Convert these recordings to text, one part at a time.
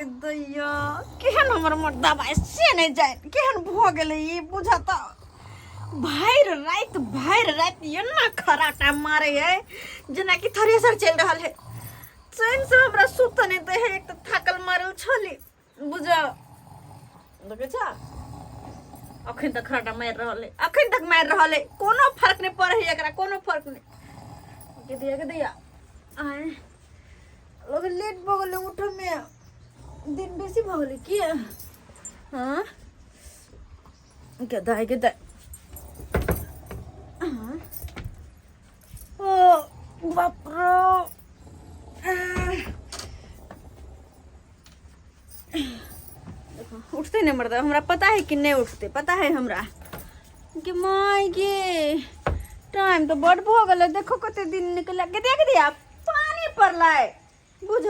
गे दैया, केहन हमर मर्दाबा से नहि जाय, केहन भऽ गेलै ई बुझत। भरि राति भरि राति एना खराटा मारे है जेनाकि थ्रेसर चलि रहल है। चैन से हमरा सुत नहि दै है। एक तऽ थाकल मारल छली, बुझ देखै छ, अखन तक खराटा मारि रहल है, अखन तक मारि रहल है। कोनो फर्क नहि पड़ै है एकरा, कोनो फर्क नहि। के दिया के दिया आय लोग लेट भऽ गेलै उठऽमे, दिन बेसी भऽ गेलै की? हाँ के दाइ के दाइ। हाँ ओ बाप रो। देखो उठते नहीं मर्द, हमरा पता है कि नहीं उठते, पता है हमरा कि माय गे टाइम तो बड भऽ गेलै। देखो कते दिन निकल के देख दिया पानी पड़लै, बुझ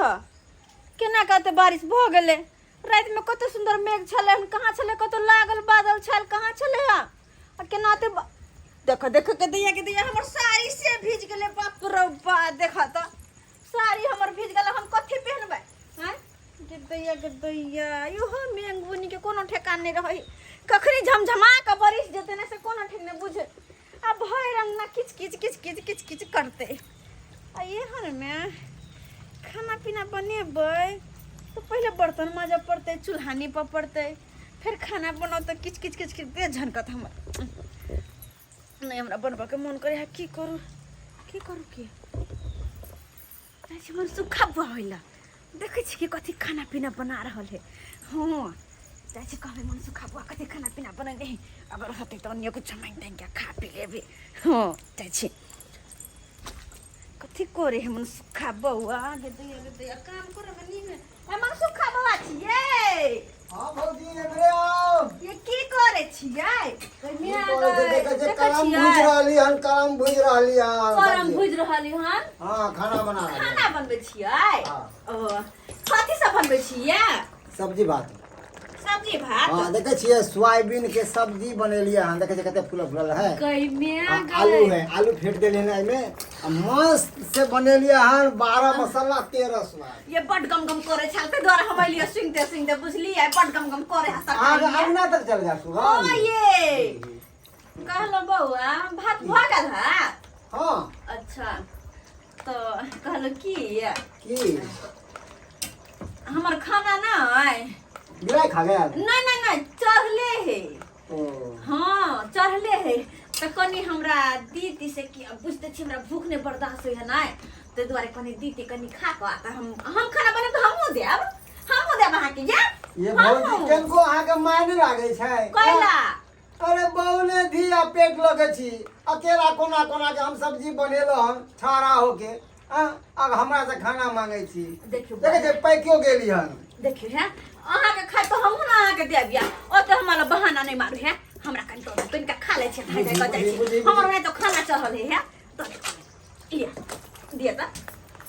केना कते बारिश भऽ गेलै। रातिमे कते सुन्दर मेघ छलै हन, कहाँ छलै? कतौ लागल बादल छल, कहाँ छलै हन? आ केना ते देखो देखो के दैया के दैया, हमर साड़ी से भीज गेलै। बाप रो बा, देखो तऽ साड़ी हमर भीज गेलै, हम कथी पहनबै? हैं के दैया के दैया, इहो मेघ बुनी के कोनो ठेकान नहि रहै, कखनी झमझमा के बरिस जेतै ने से कोनो ठीक नहि बुझे। आ भरि अंगना किच किच किच किच किच किच करतै। आ एहन मे खाना पीना बनेबै तऽ पहिले बर्तन माजऽ पड़तै, चूल्हा नीपऽ पड़तै, फेर खाना बनाउ तऽ किच किच किच किच देह झनकत हमर। नहि हमरा बनबऽके मोन करै है, की करू की करू? की जाइ छी मन सुखा बुआ होइला, देखै छी कि कथी खाना पीना बना रहल है। हँ जाइ छी कहबै मन सुखा बुआ कथी खाना पीना बनेने है, अगर होतै तऽ अन्य कुछ मांगि तांगि के खा पी लेबै। हँ जाइ छी, कथी करे है मन सुखा बौआ? गे दैया गे दैया, काम करे में नीक है मन सुखा बौआ छियै। हाँ भौजी, एमरे आओ। ये की करे छियै? की करै छै? देखै छै करम भुजि रहली हन, करम भुजि रहली हन। करम भुजि रहली हन? हाँ, खाना बना रहली। खाना बनबै छियै? हाँ। ओ कथी सब बनबै छियै? सब्जी भात। सब्जी भात? हाँ, देखै छियै सोयाबीन के सब्जी बनेलियै हन, देखै छियै कते फूलल फूलल है। गई आलू है, आलू फेंट देलियै हन एहिमे आ मस्त से बनेलियै हन, 12 मसाला 13 स्वाद। ये बड गम गम करे छल, ते द्वारा हम एलियै सुनते सुनते, बुझलियै? बड गम गम करे है अहाँ सरकारी। अंगना तक चल जा सुबह। ओ ये कहलो बौआ, भात भऽ गेल है? हाँ। अच्छा, तो कहलो की की हमर खाना ना आय बिलाइ खा गेल? नहीं नहीं नहीं, चढ़ले है। ओ हाँ चढ़ले है, तऽ कनि हमरा दीदी से कि अब बुझते छी हमरा भूख नहि बर्दाश्त होइ है नहि, ताहि दुआरे कनि दीदी कनि खा कऽ तऽ हम खाना बनेब तऽ हमहूँ देब, हमहूँ देब अहाँके। ये ये भौजी, केनको अहाँके माय नहि लागै छै? कैला? अरे बौने धिया पेट लगे छी, अकेला कोना कोना के हम सब्जी बनेलो हन ठाड़ा होके, आब हमरा से खाना मांगे छी। देखियौ देखै छै पैकियो गेली हन। देखियौ हे, अहाँके खाइ तऽ हमहूँ ने अहाँके देब, या ओते हमरा बहाना नहि मारू। हे हमरा कनि दऽ दियौ, कनिका खा लै छी, खाइ खाइ कऽ जाइ छी, हमर ओना तऽ खाना चढ़ल है। हे दऽ दियौ, लिअ दिअ तऽ।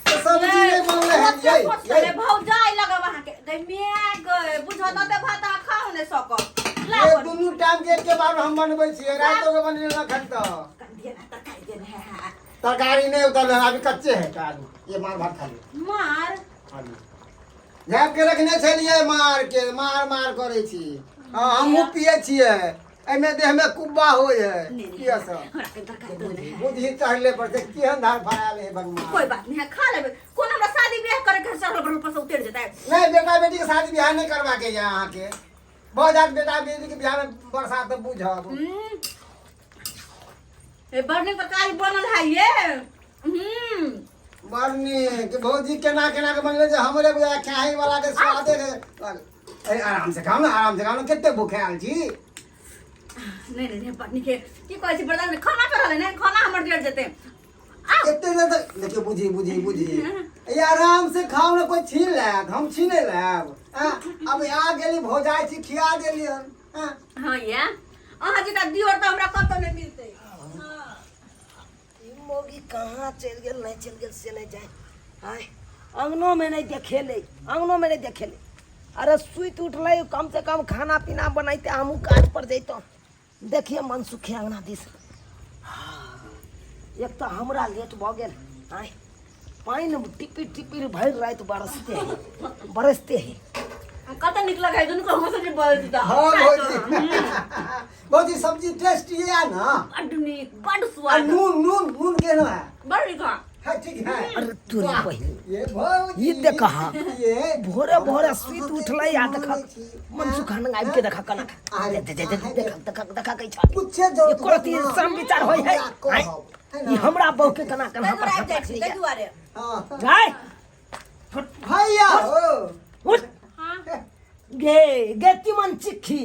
तऽ सब्जी नहि बनलै हन यै? यै भौजाइ लगब अहाँके गै my गै, बुझत ओते भात अहाँ खाओ नहि सकब। ये दुनू टाइम के एके बार हम बनबै छियै, रातो के बनेलक हन तऽ। कनि दिअ ने तरकारी, दिअ ने। हे तरकारी नहीं उतरल है अभी, कच्चे है आलू। ये मार भात खा लियो। मार आलू झाँप के रखने छलियै, मार के मार मार करै छी। हाँ, हमहूँ पियै छियै, एहिमे देह में कुब्बा होइ है। नहीं, नहीं, पिय सब हमरा के तरकारी दो ने। बुद्धि चढ़ले पर से केहन धार फरायल है भगवान। कोई बात नहीं है, खा लेबे। कोन हमरा शादी ब्याह करे घर चढ़ल पर ऊपर से उतर जेतै? नहीं, बेटा बेटी के शादी ब्याह नहीं करवा के यहाँ अहाँके भऽ जायत। बेटा बेटी के ब्याह में बरसात तऽ बुझब। ए बड़ नीक तरकारी बनल है ये। बड़ नीक भौजी, केना केना के बनले जे हमरे बुझा खाही वाला के स्वादे के। अरे आराम से खाओ ना, आराम से खाओ ना, कते भूखायल छी? नहीं नहीं नहीं, बड़ नीक है। की कहै छी, बर्दाश्त नहीं, खाना चढ़ल है ने, खाना हमर जड़ जेतै। एते ने तऽ देखियौ, बुझी बुझी बुझी, ये आराम से खाओ ना, कोई छीन लेत? हम छीने लेब? आँ? अब आ गेली भौजाई छी, खिया देलियन। आँ? हाँ ये अहाँ जेका दियोर तऽ हमरा कतौ नहि मिलतै। हाँ। ई मौगी कहाँ चलि गेल, नहि चलि गेल से नहि जाय। आय अङ्गनोमे नहि देखेलै, अङ्गनोमे नहि देखेलै। अरे सुति उठलै, कम से कम खाना पीना बनैते, हमहूँ काज पर जैतहुँ। देखिए मनसुखे अङ्गना दिस। हाँ, एक तऽ हमरा लेट भऽ गेल। आय पानि टिपिर टिपिर भरि राति बरसते है, बरसते है। कते नीक लगै दुनू को हम सब्जी बोल दी। हाँ भौजी, भौजी सब्जी टेस्टी है ना? बड नीक, बड आ स्वाद। नून नून नून केना है? बड नीक है। है, ठीक है। अरे तोरी बहिन, ये भौजी, ई देख हाँ। ये भोरे भोरे सुति उठलै आ देख मानै छी। मनसुख आबि के देख कना। अरे, दे दे दे, देख देख देख कै छ। कुछे जरूरत एको रति ना। श्रम विचार होय है? हमरा कहब, है ना? ई हमरा बहू के कना कना ताहि पर दुआरे हाथ आबि जाइ छी, रखने ताहि या। दुआरे। हाँ। जाय। भैया हो। उठ। हाँ। गे गे तिमन चिक्खी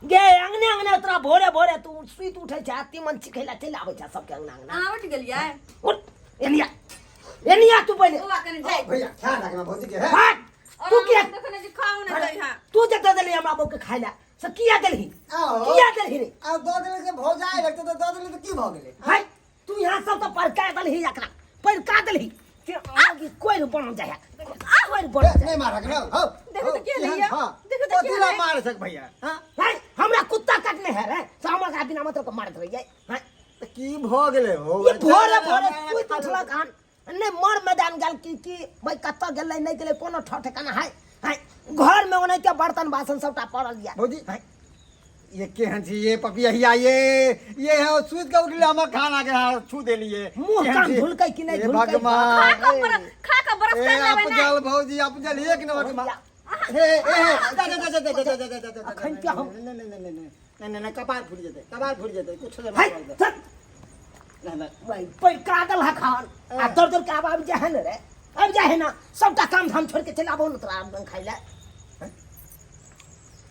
गे, अंगने अंगने तोरा भोरे भोरे तू सुति उठै छै, तिमन चिखै ला चलि आबै छै सबके अंगना अंगना। अहाँ उठि गेलियै? उठ, एनिया एनिया तू पहिले। बौआ कने जाइ। भैया ख्याल रखना भौजी के है। हट। और तू हम किया देखने जे खाउ ने जाइ हाँ। तू जे दऽ देलही हमरा बहू के खाइ ला से किया देलही? आओ। किया देलही रे? आ दऽ देले से भौजाई लगते तऽ दऽ देले तऽ की भऽ गेलै? है तू यहाँ सब तऽ परका देलही, एकरा परका देलही से आगे कोइ बन जाइ है, कोइ बन ए, जाइ। नहीं मारक ना हो। देखो तो के लइया। देखो तो के ला लइया। मार सक भैया। हां। है हमरा कुत्ता काटने है रे, से हमरा बिना मतलब के मारत रहियै है। तऽ की भऽ गेलै हो? ये भोरे भोरे सुति उठलक हन, नहि मर मैदान गेल की की भाई कतऽ गेलै नहि गेलै, कोनो ठौ ठेकाना है? है घर में ओनाहिते बर्तन बासन सबटा पड़ल यऽ। भौजी। है ये केहन छी ये पपिया? ये ये है सुति के उठले, हमर खाना के हाथ छू देलिए। मुँह केहन कान छी? धुलकै कि नहि हे धुलकै? भगवान। खा कऽ खा कऽ बरस ए कर लेबै ने। अपजल भौजी, अपजल एक नंबर के हे ए हे, जा जा जा जा जा जा जा जा जा। अखन के हम नहीं नहीं नहीं नहीं नहीं नहीं नहीं, कपार फूट जेतै, कपार फूट जेतै, कुछ नहीं। है चल। नहीं नहीं। भाई पैका दल है खान आ दौड़ दौड़ के आब आबि जाइ है ने रे, आबि जाइ है ना, सबटा काम धाम छोड़ के चलि आबो ने तोरा आब खाइ लए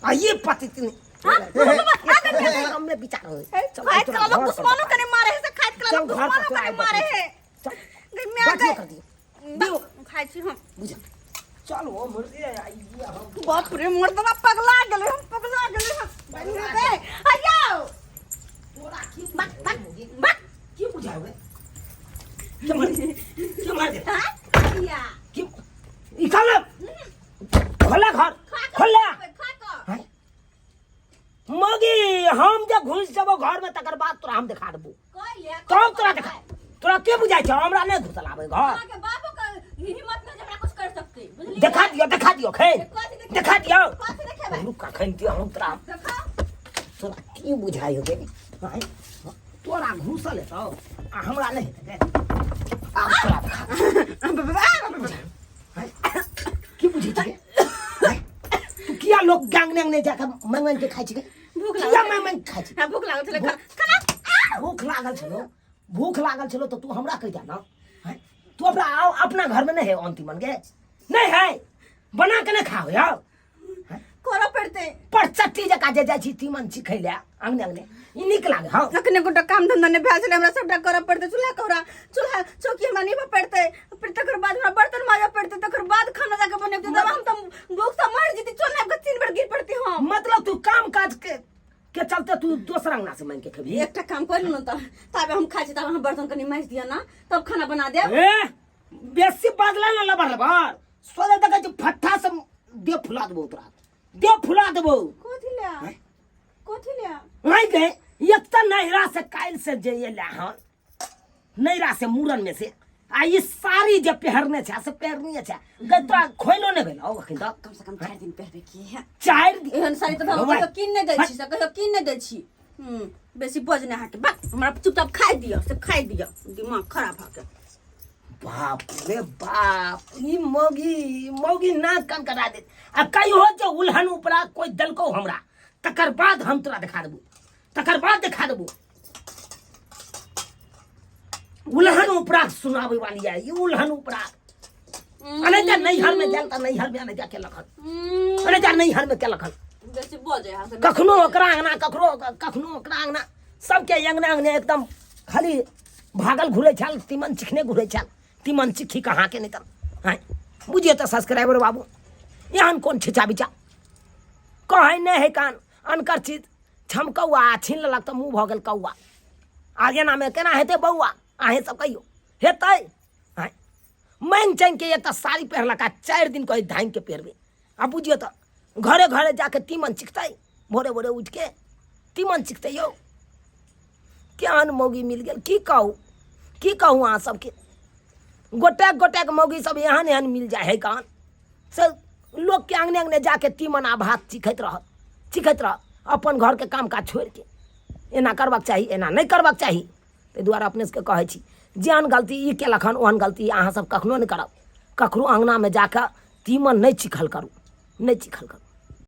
आ ये पति तीन हमने विचार होय। चल, खाइत तोरा कला लोग घर पर दुश्मनो कने मारे है से खाइत कला चल, लोग घर पर दुश्मनो तोरा कने आइ मारे है। चल। गई मैं बैठियो गई। कर दियो। खाइ छी हम। बुझ चल ओ मुर्गे आइए हम। बाप रे, मर्दवा पगला गेलै हम, पगला गेलै हम। गई आयो। तोरा की बक बक बक। की बुझावे के मार दे, के मार दे? हाँ या। की ई खोल, खोला घर। खा कऽ। खोला। खा कऽ। हैं? मगी हम जे घुस जेबो घर में तकर बाद तोरा हम देखा देबो। कहि ले। तब तोरा देखा, तोरा के बुझाइ छौ हमरा नहि घुसल आबै घर? अहाँके बापो के हिम्मत नहि जे हमरा कुछ कर सकते, बुझलियै? देखा दियो, देखा दियो खैन। कथी देखेबै? देखा दियो। कथी देखेबै? रुक, अखन दियो हम तोरा। देखाउ। तोरा की बुझाइ हो गे? हैं? तोरा घुसल हेतौ आ हमरा नहि हेतै गे। आब तोरा देखा। हैं? की बुझै छी गे? हैं? तू किया लोग गैंग ने जाके मांगि मांगि के खाइ छी गे? भूख किया लागल। मांगि मांगि के खाइ छी? हाँ, भूख लागल छलै, खाना। भूख लागल छलो, भूख लागल छलो तऽ तू हमरा कहि दे ना। हैं? तू अपना आओ, अपना घर में नहीं है अंतिम मन गे नहीं है, बना के नहीं खाओ यार। करऽ पड़तै। पर चट्टी जकाँ जे जाइ छी तीमन चिखै लए अंगने अंगने, ई नीक लागे? हँ। अखने गोटा काम धंधा नहि भेल छलै हमरा, सबटा करऽ पड़तै। चूल्हा कौरा, चूल्हा चौकी हमरा नीपऽ पड़तै, फिर तकर बाद हमरा बर्तन माजऽ पड़तै, तकर बाद खाना जाके बनेतै। तब हम तऽ भूख से मर जेती, चल आबि कऽ तीन बेर गिर पड़ती हम। मतलब तू काम काज के चलते तू दोसर अंगना से मांगि के खेबही? एकटा काम कर लू ने तऽ ताबे हम खाइ छी, ताबे हम बर्तन कनि माजि दिअ ने, तब खाना बना देब। ए बेसी बदला न लबर लबर सोचे देखै छी, फट्ठा से देह फुला देबो तोरा, देह फुला देबो। कथी ले? कथी ले? नहीं गए, एक तऽ नैहरा से काल्हि से जे एलै हन, नैहरा से मूड़न में से आ ई साड़ी जे पहिरने छै से पहिरने छै गै, तोरा खोइलो नहि भेलौ अखन तक? कम से कम 4 दिन पहिरबे की है। 4 दिन। एहन साड़ी तऽ हम कहियो कीन नहि दै छी, से कहियो कीन नहि दै छी। बेसी बजने अहाँके बा, हमरा चुपचाप खाइ दिअ से खाइ दिअ, दिमाग खराब भऽ गेल। बाप रे बाप, ई मौगी मौगी नाक कान करा देत। आ कहियो जे उल्हन उपरा कोइ देलकौ हमरा, तकर बाद हम तोरा देखा देबू, तकर बाद देखा देबू। उल्हन उपरा सुनाबै वाली है ई उल्हन उपरा। अने जा नैहर में गेल तऽ नैहर में अने जा केलक हन। अने जा नैहर में केलक हन। बेसी बजै अहाँ से। कखनो ओकरा अंगना, कखनो कखनो ओकरा अंगना, सबके अंगना अंगने एकदम खाली भागल घुरै छल, तीमन चिखने घुरै छल, तीमन चिखी कहाँ के नहि तऽ। हँ बुझियौ तऽ सब्सक्राइबर बाबू, एहन कोन छिचा बिचा कहै नहि है कान अनकर चीज छमकौआ छीन लेलक तऽ मुँह भऽ गेल कौआ। आगे एनामे केना हेतै बौआ? अहेँ सब कहियौ, हेतै? आँय, माँगि चाँगि के एकटा साड़ी पहिरलक आ 4 दिन कहै धाँगि के पहिरबै। आ बुझियौ तऽ घरे घरे जाके तीमन चिखतै, भोरे भोरे उठि के तीमन चिखतै। यौ केहन मौगी मिल गेल, की कहू, की कहू अहाँ सबके। गोटेक गोटेक मौगी सब एहन एहन मिल जाइ है कान से। लोकके अङ्गने अङ्गने जाके तीमन आ भात चिखैत रहत, चिखैत रहत अपन घरके काम काज छोड़िके। एना करबाक चाही, एना नहि करबाक चाही। ताहि दुआरे अपने सबके कहै छी, जेहन गलती ई केलक हन ओहन गलती अहाँ सब कखनो नहि करब। ककरो अङ्गनामे जाकऽ तीमन नहि चिखल करू, नहि चिखल करू।